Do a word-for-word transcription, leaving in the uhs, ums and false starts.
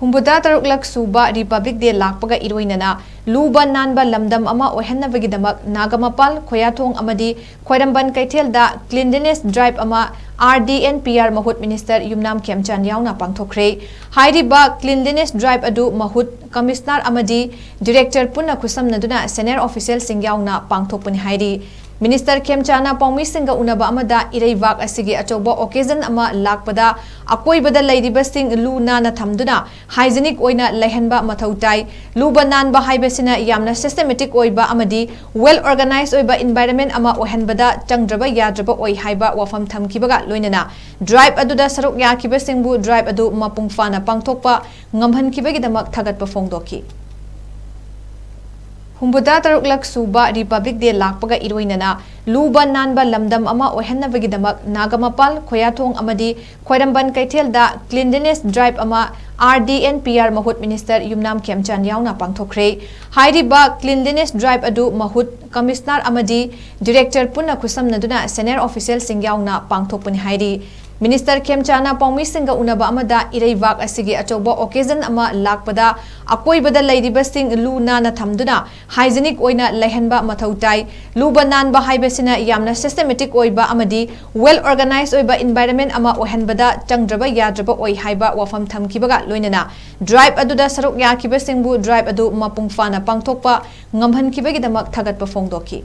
ꯍꯨꯝꯐꯨꯇꯔꯨꯛꯂꯛ ꯁꯨꯕ Republic Day ꯂꯥꯛꯄꯒ ꯏꯔꯣꯏꯅꯅ ꯂꯨꯕ ꯅꯥꯟꯕ ꯂꯝꯗꯝ ꯑꯃ ꯑꯣꯏꯍꯟꯅꯕꯒꯤꯗꯃꯛ ꯅꯥꯒꯥꯃꯄꯥꯜ, ꯈꯣꯌꯥꯊꯣꯡ ꯑꯃꯗꯤ ꯈ꯭ꯋꯥꯏꯔꯝꯕꯟ ꯀꯩꯊꯦꯜꯗ Cleanliness Drive ꯑꯃ R D N P R ꯃꯍꯨꯠ Minister ꯌꯨꯝꯅꯥꯝ ꯈꯦꯝꯆꯥꯟ ꯌꯥꯎꯅ ꯄꯥꯡꯊꯣꯛꯈ꯭ꯔꯦ꯫ ꯍꯥꯏꯔꯤꯕ Cleanliness Drive ꯑꯗꯨ ꯃꯍꯨꯠ Commissioner ꯑꯃꯗꯤ Director ꯄꯨꯟꯅ ꯈꯨꯠꯁꯝꯅꯗꯨꯅ senior officialꯁꯤꯡ ꯌꯥꯎꯅ ꯄꯥꯡꯊꯣꯛꯄꯅꯤ ꯍꯥꯏꯔꯤ꯫ Minister ꯈꯦꯝꯆꯥꯟꯅ ꯄꯥꯎꯃꯤꯁꯤꯡꯒ ꯎꯅꯕ ꯑꯃꯗ ꯏꯔꯩꯕꯥꯛ ꯑꯁꯤꯒꯤ ꯑꯆꯧꯕ occasion ꯑꯃ ꯂꯥꯛꯄꯗ ꯑꯀꯣꯏꯕꯗ ꯂꯩꯔꯤꯕꯁꯤꯡ ꯂꯨ ꯅꯥꯟꯅ ꯊꯝꯗꯨꯅ hygienic ꯑꯣꯏꯅ ꯂꯩꯍꯟꯕ ꯃꯊꯧ ꯇꯥꯏ꯫ ꯂꯨꯕ ꯅꯥꯟꯕ ꯍꯥꯏꯕꯁꯤꯅ ꯌꯥꯝꯅ systematic ꯑꯣꯏꯕ ꯑꯃꯗꯤ well organized ꯑꯣꯏꯕ environment ꯑꯃ ꯑꯣꯏꯍꯟꯕꯗ ꯆꯪꯗ꯭ꯔꯕ ꯌꯥꯗ꯭ꯔꯕ ꯑꯣꯏ ꯍꯥꯏꯕ ꯋꯥꯐꯝ ꯊꯝꯈꯤꯕꯒ ꯂꯣꯏꯅꯅ drive ꯑꯗꯨꯗ ꯁꯔꯨꯛ ꯌꯥꯈꯤꯕꯁꯤꯡꯕꯨ drive ꯑꯗꯨ ꯃꯄꯨꯡ ꯐꯥꯅ ꯄꯥꯡꯊꯣꯛꯄ ꯉꯝꯍꯟꯈꯤꯕꯒꯤꯗꯃꯛ ꯊꯥꯒꯠꯄ ꯐꯣꯡꯗꯣꯛꯈꯤ꯫ ꯍꯨꯝꯐꯨꯇꯔꯨꯛꯂꯛ ꯁꯨꯕ Republic Day ꯂꯥꯛꯄꯒ ꯏꯔꯣꯏꯅꯅ ꯂꯨꯕ ꯅꯥꯟꯕ ꯂꯝꯗꯝ ꯑꯃ ꯑꯣꯏꯍꯟꯅꯕꯒꯤꯗꯃꯛ ꯅꯥꯒꯥꯃꯄꯥꯜ, ꯈꯣꯌꯥꯊꯣꯡ ꯑꯃꯗꯤ ꯈ꯭ꯋꯥꯏꯔꯝꯕꯟ ꯀꯩꯊꯦꯜꯗ Cleanliness Drive ꯑꯃ R D N P R ꯃꯍꯨꯠ Minister ꯌꯨꯝꯅꯥꯝ ꯈꯦꯝꯆꯥꯟ ꯌꯥꯎꯅ ꯄꯥꯡꯊꯣꯛꯈ꯭ꯔꯦ꯫ ꯍꯥꯏꯔꯤꯕ Cleanliness Drive ꯑꯗꯨ ꯃꯍꯨꯠ Commissioner ꯑꯃꯗꯤ Director ꯄꯨꯟꯅ ꯈꯨꯠꯁꯝꯅꯗꯨꯅ senior officialꯁꯤꯡ ꯌꯥꯎꯅ ꯄꯥꯡꯊꯣꯛꯄꯅꯤ ꯍꯥꯏꯔꯤ꯫ Minister ꯈꯦꯝꯆꯥꯟꯅ ꯄꯥꯎꯃꯤꯁꯤꯡꯒ ꯎꯅꯕ ꯑꯃꯗ ꯏꯔꯩꯕꯥꯛ ꯑꯁꯤꯒꯤ ꯑꯆꯧꯕ occasion ꯑꯃ ꯂꯥꯛꯄꯗ ꯑꯀꯣꯏꯕꯗ ꯂꯩꯔꯤꯕꯁꯤꯡ ꯂꯨ ꯅꯥꯟꯅ ꯊꯝꯗꯨꯅ hygienic ꯑꯣꯏꯅ ꯂꯩꯍꯟꯕ ꯃꯊꯧ ꯇꯥꯏ꯫ ꯂꯨꯕ ꯅꯥꯟꯕ ꯍꯥꯏꯕꯁꯤꯅ ꯌꯥꯝꯅ systematic ꯑꯣꯏꯕ ꯑꯃꯗꯤ well organized ꯑꯣꯏꯕ environment ꯑꯃ ꯑꯣꯏꯍꯟꯕꯗ ꯆꯪꯗ꯭ꯔꯕ ꯌꯥꯗ꯭ꯔꯕ ꯑꯣꯏ ꯍꯥꯏꯕ ꯋꯥꯐꯝ ꯊꯝꯈꯤꯕꯒ ꯂꯣꯏꯅꯅ drive ꯑꯗꯨꯗ ꯁꯔꯨꯛ ꯌꯥꯈꯤꯕꯁꯤꯡꯕꯨ drive ꯑꯗꯨ ꯃꯄꯨꯡ ꯐꯥꯅ ꯄꯥꯡꯊꯣꯛꯄ ꯉꯝꯍꯟꯈꯤꯕꯒꯤꯗꯃꯛ ꯊꯥꯒꯠꯄ ꯐꯣꯡꯗꯣꯛꯈꯤ꯫